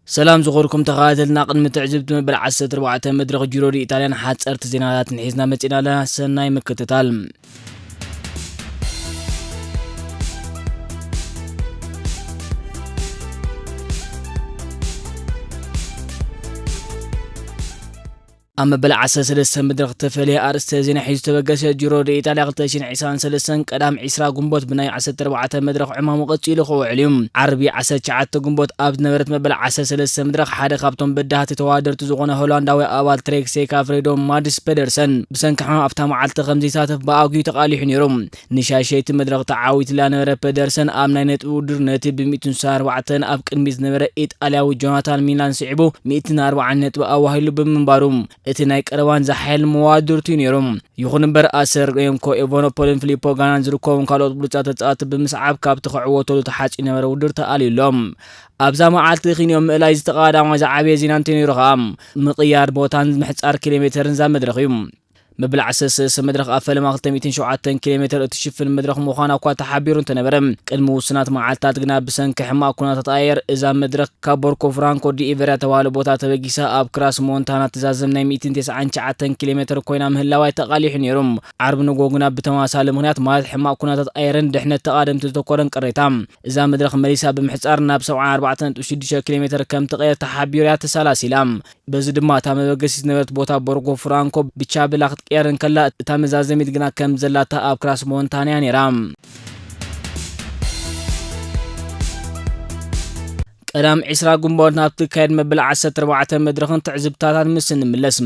ሰላም ዝኾንኩም ተኸታተልና፣ ቅድሚ ትዕዝብቲ መበል ዓሰርተ ኣርባዕተ መድረኽ ጂሮ ዲ ኢጣልያን ሓጸርቲ ዜናታትን ሒዝና መጺና ኣለና። ሰናይ ምክትታል። ኣብ መበል ዓሰርተ ሰለስተ መድረኽ ተፈልየ ኣርእስተ ዜና ሒዙ ተበገሰ። ጂሮ ዲ ኢጣልያ ክልተ ሽሕን ዕስራን ሰለስተን ቀዳም ዕስራ ግንቦት ብናይ ዓሰርተ ኣርባዕተ መድረኽ ዕማሙ ቀጺሉ ክውዕል እዩ። ዓርቢ ዓሰርተ ትሽዓተ ግንቦት ኣብ ዝነበረት መበል ዓሰርተ ሰለስተ መድረኽ ሓደ ካብቶም በዳህቲ ተወዳደርቲ ዝኾነ ሆላንዳዊ ኣባል ትሬክ ሴካ ፍሬዶ ማድስ ፔደርሰን ብሰንኪ ሕማም ኣብታ መዓልቲ ከም ዘይሳተፍ ብኣግኡ ተቓሊሑ ነይሩ። ንሻሸይቲ መድረኽ ተዓዊትላ ነበረ። ፔደርሰን ኣብ ናይ ነጥቢ ውድድር ነቲ ብ ሚእትን ስሳን ኣርባዕተን ኣብ ቅድሚት ዝነበረ ኢጣልያዊ ጆናታን ሚላን ስዒቡ ሚእትን ኣርባዓን ነጥቢ ኣዋሂሉ ብምንባሩ፣ እቲ ናይ ቀረባን ዝሓየልን መዋድርቱ እዩ ነይሩ። ይኹን እምበር፣ ኣሰር ሬምኮ ኤቨኖፖልን ፊሊፖ ጋናን ዝርከቦም ካልኦት ብሉጻት ተጻወትቲ ብምስዓብ ካብቲ ክዕወተሉ ተሓጽዩ ነበረ ውድድር ተኣልዩ ኣሎ። ኣብዛ መዓልቲ ኪንዮ ምእላይ ዝተቐዳማይ ዝዓበየ ዜና እንተነይሩ ኸኣ፣ ምቕያር ቦታን ምሕጻር ኪሎ ሜተርን እዛ መድረኽ እዩ። መበል ዓሰርተ ሰለስተ መድረኽ ኣብ ፈለማ ክልተ ሚእትን ሸውዓተን ኪሎ ሜተር እትሽፍን መድረኽ ምዃና እኳ ተሓቢሩ እንተነበረ፣ ቅድሚ ውሱናት መዓልታት ግና ብሰንኪ ሕማቕ ኩነታት ኣየር እዛ መድረኽ ካብ ቦርኮ ፍራንኮ ዲ ኢቨርያ ተባህለ ቦታ ተበጊሳ ኣብ ክራስ ሞንታና ትዛዘም ናይ ሚእትን ተስዓን ትሽዓተን ኪሎ ሜተር ኮይና ምህላዋ ተቓሊሑ ነይሩ። ዓርቢ ንግሆ ግና ብተመሳሳሊ ምኽንያት ማለት ሕማቕ ኩነታት ኣየርን ድሕነት ተቓደምቲ ዝተኮረን ቅሬታ እዛ መድረኽ መሊሳ ብምሕጻር ናብ ሰብዓን ኣርባዕተን ነጥቢ ሽዱሽተ ኪሎ ሜተር ከም ትቕየር ተሓቢሩ እያ ተሰላሲላ። በዚ ድማ እታ መበገሲት ዝነበረት ቦታ ቦርጎ ፍራንኮ ብቻብላ ክትቅየር እንከላ፣ እታ መዛዘሚት ግና ከም ዘላታ ኣብ ክራስ ሞንታንያ ነይራ። ቀዳም ዕስራ ግንቦት ናብ ትካየድ መበል ዓሰርተ ኣርባዕተ መድረኽን ትዕዝብታታን ምስ እንምለስ፣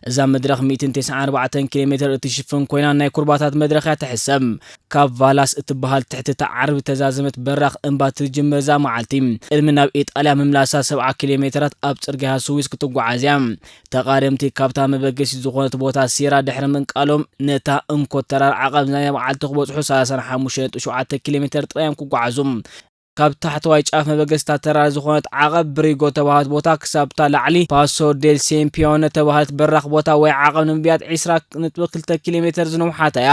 እዛ መድረኽ ሚእትን ተስዓን ኣርባዕተን ኪሎ ሜተር እትሽፍን ኮይና፣ ናይ ኩርባታት መድረኽ እያ ትሕሰብ። ካብ ቫላስ እትበሃል ትሕቲ እታ ዓርቢ ተዛዘመት በራኽ እምባ ትጅምር እዛ መዓልቲ፣ ቅድሚ ናብ ኢጣልያ ምምላሳ ሰብዓ ኪሎ ሜተራት ኣብ ጽርግያ ስዊስ ክትጓዓዝ እያ። ተቓደምቲ ካብታ መበገሲት ዝኾነት ቦታ ሲራ ድሕሪ ምንቃሎም፣ ነታ እንኮ ተራር ዓቐብ ናይ መዓልቲ ክበጽሑ ሰላሳን ሓሙሽተን ነጥቢ ሸውዓተ ኪሎ ሜተር ጥራይ እዮም ክጓዓዙ። ካብ ታሕተዋይ ጫፍ መበገሲታ ተራር ዝኾነት ዓቐብ ብሪጎ ተባሃለት ቦታ ክሳብታ ላዕሊ ፓሶ ዴል ሴምፒዮነ ተባሃለት በራኽ ቦታ ወይ ዓቐብ ንምብያት ዕስራ ነጥቢ ክልተ ኪሎ ሜተር ዝነውሓታ እያ።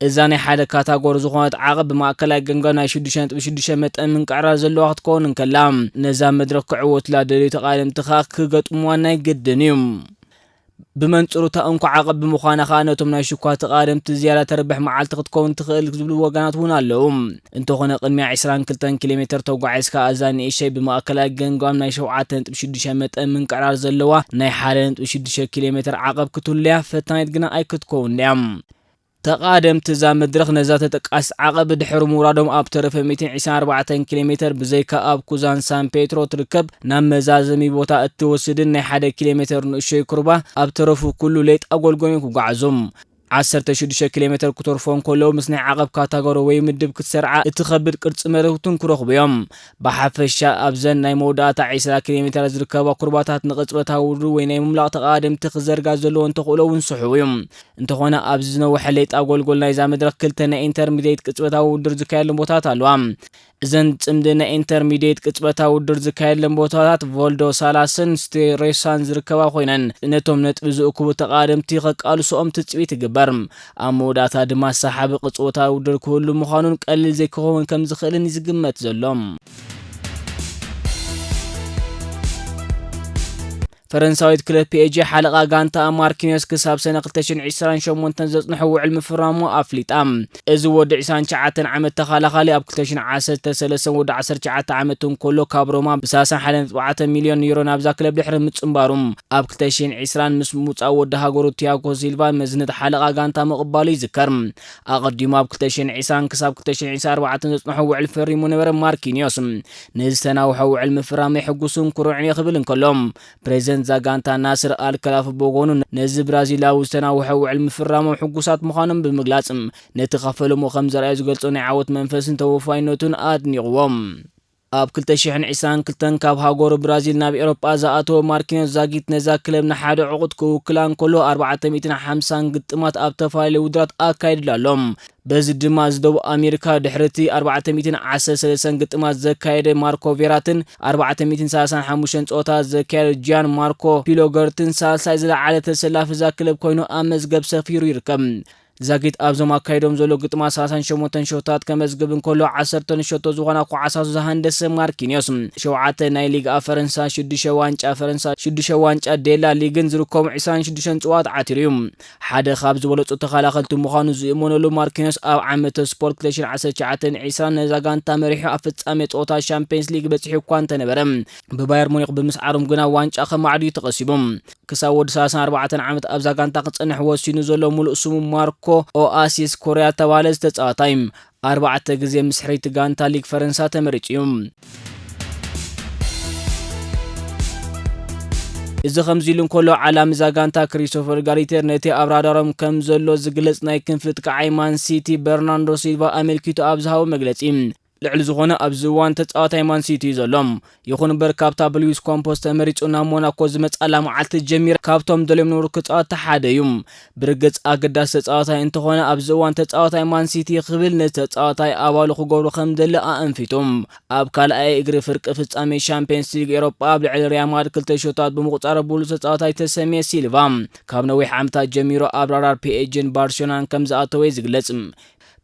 እዛ ናይ ሓደ ካታጎሪ ዝኾነት ዓቐብ ብማእከላይ ገምጋም ናይ ሽዱሽተ ነጥቢ ሽዱሽተ መጠን ምንቅዕራር ዘለዋ ክትከውን እንከላ፣ ነዛ መድረኽ ክዕወቱላ ደልዩ ተቓደምቲ ከኣ ክገጥምዋ ናይ ግድን እዩ። ብመንጽሩ እታ እንኮ ዓቐብ ብምዃና ከኣ ነቶም ናይ ሽኳ ተቓደምቲ ዝያዳ ተርብሕ መዓልቲ ክትከውን ትኽእል ዝብሉ ወገናት እውን ኣለዉ። እንተኾነ ቅድሚያ ዕስራን ክልተን ኪሎ ሜተር ተጓዒዝካ እዛ ንእሽተይ ብማእከላይ ገምጋም ናይ ሸውዓተ ነጥቢ ሽዱሽተ መጠን ምንቅዕራር ዘለዋ ናይ ሓደ ነጥቢ ሽዱሽተ ኪሎ ሜተር ዓቐብ ክትህሉያ ፈታኒት ግና ኣይክትከውን እያ። ተቓደምቲ እዛ መድረኽ ነዛ ተጠቃሲት ዓቐብ ድሕሪ ምውራዶም ኣብ ተረፈ ሚእትን ዕስራን ኣርባዕተን ኪሎ ሜተር ብዘይካ ኣብ ኩዛን ሳን ፔትሮ ትርከብ ናብ መዛዘሚ ቦታ እትወስድን ናይ ሓደ ኪሎ ሜተር ንእሽቶይ ኩርባ ኣብ ተረፉ ኩሉ ሌጣ ጎልጎም ክጓዓዙ። ዓሰርተ ሽዱሽተ ኪሎ ሜተር ክተርፎ እንከለዉ ምስ ናይ ዓቐብ ካታጎሪ ወይ ምድብ ክትሰርዓ እቲ ከቢድ ቅርጺ መርህውትን ክረኽቡ እዮም። ብሓፈሻ ኣብዘን ናይ መወዳእታ ዕስራ ኪሎ ሜተራት ዝርከባ ኩርባታት ንቕጽበታዊ ውድድር ወይ ናይ ምምላቕ ተቓደምቲ ክዘርጋ ዘለዎን ተኽእሎ እውን ስሑው እዩ። እንተኾነ ኣብዚ ዝነውሐ ሌጣ ጎልጎል ናይዛ መድረኽ ክልተ ናይ ኢንተርሚዲየት ቅጽበታዊ ውድድር ዝካየደሎም ቦታታት ኣለዋ። እዘን ጽምዲ ናይ ኢንተርሚዲየት ቅጽበታዊ ውድድር ዝካየደሎም ቦታታት ቮልዶ ሳላስን ስቴሬሳን ዝርከባ ኮይነን ነቶም ነጥቢ ዝእክቡ ተቓደምቲ ከቃልሶም ትጽቢት ይግበር። ኣብ መወዳእታ ድማ ሰሓቢ ቅጽበታዊ ውድድር ክህሉ ምዃኑን ቀሊል ዘይክኸውን ከም ዝኽእልን እዩ ዝግመት ዘሎ። ፈረንሳዊት ክለብ ፒ ኤስ ጂ ሓለቓ ጋንታ ማርኪኒዮስ ክሳብ ሰነ ክልተ ሽሕን ዕስራን ሸሞንተን ዘጽንሖ ውዕል ምፍራሙ ኣፍሊጣ። እዚ ወዲ ዕስራን ትሽዓተን ዓመት ተኸላኻሊ ኣብ ክልተ ሽሕን ዓሰርተ ሰለስተን ወዲ ዓሰርተ ትሽዓተ ዓመት እንከሎ ካብ ሮማ ብ ሰላሳ ሓደ ነጥቢ ኣርባዕተ ሚልዮን ዩሮ ናብዛ ክለብ ድሕሪ ምጽንባሩ፣ ኣብ ክልተ ሽሕን ዕስራን ምስ ምውጻእ ወዲ ሃገሩ ቲያጎ ሲልቫ መዝነት ሓለቓ ጋንታ ምቕባሉ ይዝከር። ኣቐዲሙ ኣብ ክልተ ሽሕን ዕስራን ክሳብ ክልተ ሽሕን ዕስራን ኣርባዕተን ዘጽንሖ ውዕል ፈሪሙ ነበረ ማርኪኒዮስ። ነዚ ዝተናውሐ ውዕል ምፍራመይ ሕጉስን ኩሩዕን እየ ክብል እንከሎ፣ ፕሬዚደንት እዛ ጋንታ ናስር ኣልከላፍ ብወገኑ፣ ነዚ ብራዚላዊ ዝተናውሐ ውዕል ምፍራሞም ሕጉሳት ምዃኖም ብምግላጽ፣ ነቲ ከፈልሞ ከም ዘርኣዩ ዝገልጾ ናይ ዓወት መንፈስን ተወፋይነቱን ኣድኒቕዎም። ኣብ ክልተ ሽሕን ዕስራን ክልተን ካብ ሃገሩ ብራዚል ናብ ኤውሮጳ ዝኣተወ ማርኪኖስ ዛጊት ነዛ ክለብ ንሓደ ዕቑድ ክውክላ እንከሎ ኣርባዕተ ሚእትን ሓምሳን ግጥማት ኣብ ተፈላለየ ውድድራት ኣካይድሉ ኣሎ። በዚ ድማ እዚ ደቡብ ኣሜሪካ ድሕሪ እቲ ኣርባዕተ ሚእትን ዓሰርተ ሰለስተን ግጥማት ዘካየደ ማርኮ ቬራትን ኣርባዕተ ሚእትን ሰላሳን ሓሙሽተን ጸወታ ዘካየደ ጂያን ማርኮ ፒሎገርትን ሳልሳይ ዝለዓለ ተሰላፊ እዛ ክለብ ኮይኑ ኣብ መዝገብ ሰፊሩ ይርከብ። ዛጊት ኣብዞም ኣካይዶም ዘሎ ግጥማት ሰላሳን ሸሞንተን ሸቶታት ከመዝግብ እንከሎ፣ ዓሰርተ ሸቶ ዝኾና ኳዕሳቱ ዝሃንደሰ ማርኪኒዮስ፣ ሸውዓተ ናይ ሊግ ኣብ ፈረንሳ፣ ሽዱሽተ ዋንጫ ፈረንሳ፣ ሽዱሽተ ዋንጫ ዴላ ሊግን ዝርከቡ ዕስራን ሽዱሽተን ጽዋት ዓቲሩ እዩ። ሓደ ካብ ዝበለጹ ተኸላኸልቲ ምዃኑ ዝእመነሉ ማርኪኒዮስ፣ ኣብ ዓመተ ስፖርት ክልተ ሽሕን ዓሰርተ ትሽዓተን ዕስራን ነዛ ጋንታ መሪሑ ኣብ ፍጻሜ ጸወታ ሻምፒየንስ ሊግ በጺሑ እኳ እንተነበረ፣ ብባየር ሙኒክ ብምስዓሮም ግና ዋንጫ ከማዕድዩ ተቐሲቡ። ክሳብ ወዲ ሰላሳን ኣርባዕተን ዓመት ኣብዛ ጋንታ ክጸንሕ ወሲኑ ዘሎ ምሉእ ስሙ ማርኮ ኦኣሲስ ኮርያ ዝተባህለ ዝተጻወታይ፣ ኣርባዕተ ግዜ ምስ ሕርይቲ ጋንታ ሊግ ፈረንሳ ተመሪጹ እዩ። እዚ ከምዚ ኢሉ እንከሎ፣ ዓላሚ እዛ ጋንታ ክሪስቶፈር ጋሊቴር ነቲ ኣብ ራዳሮም ከም ዘሎ ዝግለጽ ናይ ክንፊ ጥቃዓይ ማን ሲቲ በርናንዶ ሲልቫ ኣመልኪቱ ኣብ ዝሃቦ መግለጺ፣ ልዕሊ ዝኾነ ኣብዚ እዋን ተጻዋታይ ማን ሲቲ እዩ ዘሎ። ይኹን እምበር፣ ካብታ ብሉዊስ ኮምፖስ ተመሪጹ ናብ ሞናኮ ዝመጽኣላ መዓልቲ ጀሚሩ ካብቶም ደልዮም ነበሩ ክጻወት ሓደ እዩ። ብርግጽ ኣገዳሲ ተጻዋታይ እንተኾነ፣ ኣብዚ እዋን ተጻዋታይ ማን ሲቲ ክብል ነቲ ተጻዋታይ ኣባሉ ክገብሮ ከም ዘለ ኣእንፊቱ። ኣብ ካልኣይ እግሪ ፍርቂ ፍጻሜ ሻምፒየንስ ሊግ ኤሮጳ ኣብ ልዕሊ ሪያል ማድሪድ ክልተ ሸቶታት ብምቑጻር ብሉጽ ተጻዋታይ ተሰምየ ሲልቫ፣ ካብ ነዊሕ ዓመታት ጀሚሩ ኣብ ራዳር ፒኤስጂን ባርሴሎናን ከም ዝኣተወ እዩ ዝግለጽ።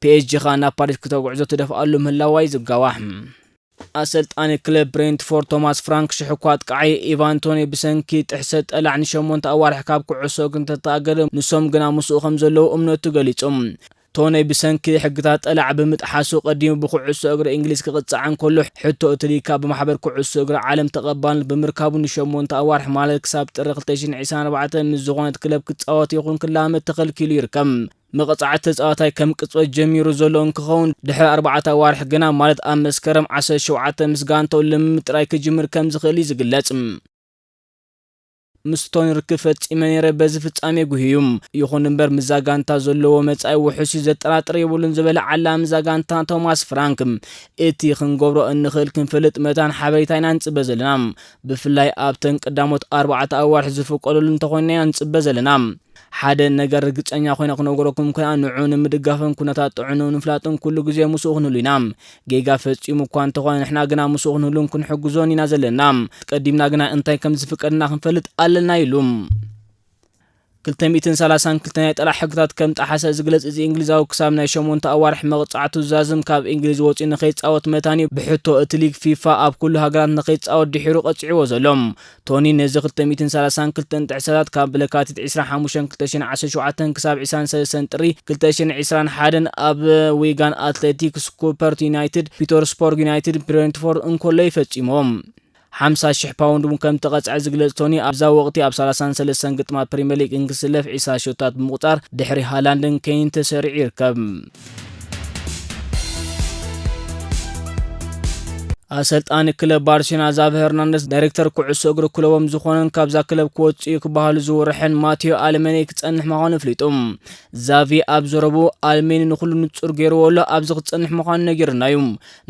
ፒኤስጂ ኸኣ ናብ ፓሪስ ክተጉዕዞ ትደፍኣሉ ምህላዋ እዩ ዝጋዋሕ። ኣሰልጣኒ ክለብ ብሬንትፎርድ ቶማስ ፍራንክ ሽሕ እኳ ኣጥቃዓይ ኢቫን ቶኒ ብሰንኪ ጥሕሰት ጠላዕ ንሸሞንተ ኣዋርሕ ካብ ኩዕሶ እግሪ እንተተኣገደ፣ ንሶም ግና ምስኡ ከም ዘለዉ እምነቱ ገሊጹ። ቶኒ ብሰንኪ ሕግታት ጠላዕ ብምጥሓሱ ቀዲሙ ብኩዕሶ እግሪ እንግሊዝ ክቕጻዕ እንከሎ፣ ሕቶ እቲ ሊግ ካብ ብማሕበር ኩዕሶ እግሪ ዓለም ተቐባልነት ብምርካቡ ንሸሞንተ ኣዋርሕ ማለት ክሳብ ጥሪ ክልተ ሽሕን ዕስራን ኣርባዕተን ምስ ዝኾነት ክለብ ክጻወት ይኹን ክላመድ ተኸልኪሉ ይርከብ። መቐጻዕቲ ተጻዋታይ ከም ቅጽበት ጀሚሩ ዘሎ እንክኸውን፣ ድሕሪ ኣርባዕተ ኣዋርሕ ግና ማለት ኣብ መስከረም ዓሰርተ ሸውዓተ ምስ ጋንታኡ ልምምድ ጥራይ ክጅምር ከም ዝኽእል እዩ ዝግለጽ። ምስ ቶኒ ርክብ ፈጺመ ነይረ፣ በዚ ፍጻሜ ጉህዩ። ይኹን እምበር ምስዛ ጋንታ ዘለዎ መጻኢ ውሑስ እዩ፣ ዘጠራጥር የብሉን ዝበለ ዓላሚ እዛ ጋንታ ቶማስ ፍራንክ፣ እቲ ክንገብሮ እንኽእል ክንፈልጥ መታን ሓበሬታ ኢና ንጽበ ዘለና። ብፍላይ ኣብተን ቀዳሞት ኣርባዕተ ኣዋርሕ ዝፍቀደሉ እንተኾይንና ኢና ንጽበ ዘለና። ሓደ ነገር ርግጸኛ ኮይነ ክነግረኩም ከኣ፣ ንዕኡ ንምድጋፍን ኩነታት ጥዕንኡ ንምፍላጥን ኩሉ ግዜ ምስኡ ክንህሉ ኢና። ጌጋ ፈጺሙ እኳ እንተኾነ፣ ንሕና ግና ምስኡ ክንህሉን ክንሕግዞን ኢና ዘለና። ቀዲምና ግና እንታይ ከም ዝፍቀደና ክንፈልጥ ኣለና ኢሉ። ክልተ ሚእትን ሰላሳን ክልተ ናይ ጠላዕ ሕግታት ከም ጠሓሰ ዝግለጽ እዚ እንግሊዛዊ፣ ክሳብ ናይ ሸሞንተ ኣዋርሕ መቕጻዕቱ ዝዛዝም ካብ እንግሊዝ ወጺኡ ንኸይጻወት መታን እዩ ብሕቶ እቲ ሊግ ፊፋ ኣብ ኩሉ ሃገራት ንኸይጻወት ድሒሩ ቀጺዕዎ ዘሎ። ቶኒ ነዚ ክልተ ሚእትን ሰላሳን ክልተን ጥሕሰታት ካብ ለካቲት ዕስራን ሓሙሽተን ክልተ ሽሕን ዓሰርተ ሸውዓተን ክሳብ ዕስራን ሰለስተን ጥሪ ክልተ ሽሕን ዕስራን ሓደን ኣብ ዊጋን ኣትሌቲክስ፣ ኩፐርት ዩናይትድ፣ ፒተርስቦርግ ዩናይትድ፣ ብሬንትፎርድ እንከሎ እዩ ፈጺሞም። ሓምሳ ሽሕ ፓውንድ እውን ከም ተቐጽዐ ዝግለጽ ቶኒ፣ ኣብዛ ወቕቲ ኣብ ሰላሳን ሰለስተን ግጥማት ፕሪምየር ሊግ እንክስለፍ ዕስራ ሸቶታት ብምቑጻር ድሕሪ ሃላንድን ኬይን ተሰሪዑ ይርከብ። ኣሰልጣኒ ክለብ ባርሴሎና ዛቪ ሄርናንደስ ዳይሬክተር ኩዕሶ እግሪ ክለቦም ዝኾነን ካብዛ ክለብ ክወጽእ እዩ ክበሃሉ ዝወርሐን ማቴዮ ኣልሜኒ ክጸንሕ ምዃኑ ኣፍሊጡ። ዛቪ ኣብ ዘረቡ፣ ኣልሜኒ ንኹሉ ንጹር ገይርዎ ኣሎ፣ ኣብዚ ክጸንሕ ምዃኑ ነጊሩና እዩ።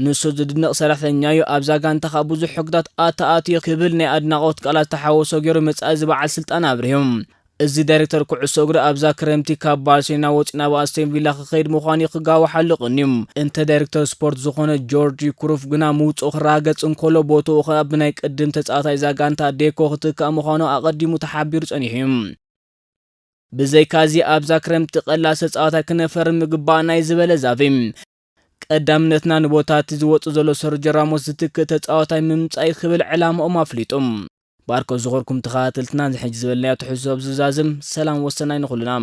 ንሱ ዝድነቕ ሰራሕተኛ እዩ፣ ኣብዛ ጋንታ ኸኣ ብዙሕ ሕግታት ኣተኣትዩ ክብል ናይ ኣድናቖት ቃላት ዝተሓወሶ ገይሩ መጻኢ እዚ በዓል ስልጣን ኣብሪሁ። እዚ ዳይሬክተር ኩዕሶ እግሪ ኣብዛ ክረምቲ ካብ ባርሴሎና ወጺኡ ናብ ኣስቶን ቪላ ክኸይድ ምዃኑ እዩ ክጋወሓሉ ቀንዩ። እንተ ዳይሬክተር ስፖርት ዝኾነ ጆርጂ ክሩፍ ግና ምውጽኡ ክረጋገጽ እንከሎ፣ ቦትኡ ኸኣ ብናይ ቅድም ተጻዋታይ እዛ ጋንታ ዴኮ ክትክእ ምዃኑ ኣቐዲሙ ተሓቢሩ ጸኒሑ እዩ። ብዘይካዚ ኣብዛ ክረምቲ ቀላሲ ተጻዋታይ ክነፈርም ምግባእና እዩ ዝበለ ዛቪ፣ ቀዳምነትና ንቦታ እቲ ዝወጽእ ዘሎ ሰርጆ ራሞስ ዝትክእ ተጻዋታይ ምምጻእ እዩ ክብል ዕላምኦም ኣፍሊጡ። ባርኮ ዝኾርኩም ተኸታተልትና፣ ንሕጂ ዝበልናዮ ትሕዝቶ ኣብ ዝዛዝም፣ ሰላም ወሰናይ ንኹልና።